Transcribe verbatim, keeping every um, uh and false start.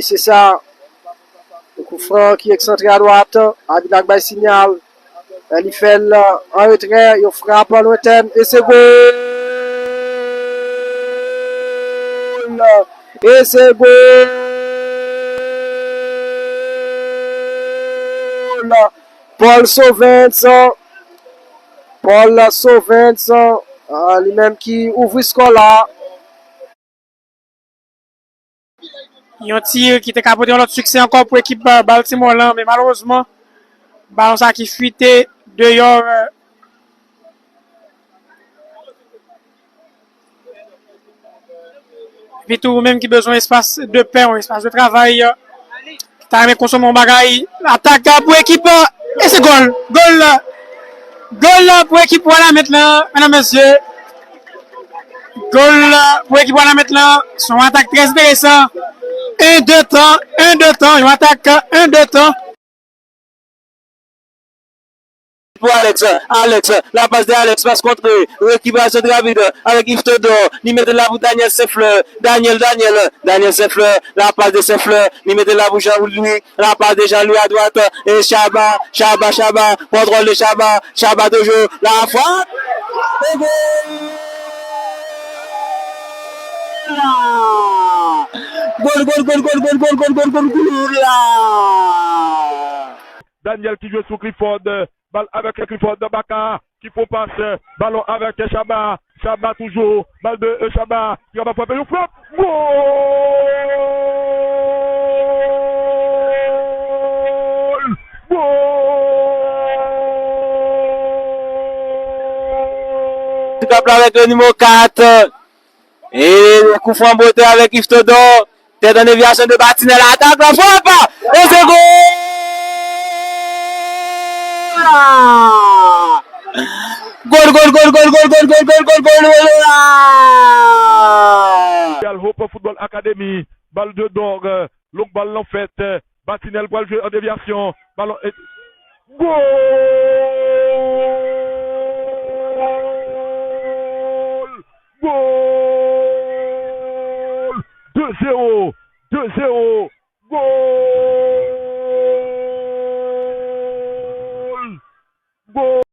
Se sa. Yon kout fran ki eksantre adwat. Abit la k bay sinyal. Li fè l an retrè. Yon frap lwentèn. E se gòl! E se gòl! Paul Sauvens. Paul Sauvens. Li menm ki ouvri skò la. Yon tir ki te ka pote yon lòt siksè ankò pou ekip Baltimore lan, men malerezman, balon sa ki fwite deyò. Epi tou, ou menm ki bezwen espas de pè, yon espas de travay, ki ta renmen konsome yon bagay, atak pou ekip, e se gòl! Gòl! Gòl pou ekip Wanament lan, medam, mesye. Gòl pou ekip Wanament lan, se yon atak trè enteresan. En de tan, en de tan, yon atak en de tan. Pou Alex, Alex, la passe de Alex, passe contre, récupération très rapide avec Yves Todor, li mete la pou Daniel Saint-Fleur, Daniel, Daniel, Daniel Saint-Fleur, la passe de Saint-Fleur, li mete la pou Jean-Louis, la passe de Jean-Louis à droite, et Shabba, Shabba, Shabba, contrôle de Shabba, Shabba toujours, la frappe, et gol! Gol, gol, gol! Daniel ki jwe sou Clifford. Bal avèk Clifford Baka ki fè yon pas. Balon avèk Shabba. Shabba toujou. Bal de Shabba. Li kapab frape yon frap. Gol! Gol! Frap la avèk le nimewo kat. E kout fran bote avèk Yves Todor. Tèt an devyasyon de Batinèl. Atak la, frap! E se gòl! Gòl, gòl, gòl! Real Hope Football Academy. Bal de Dog. Long bal lan fèt. Batinèl pral jwe an devyasyon. Balon. E, gòl! Gòl! De zewo! De zewo! Gòl! Gòl!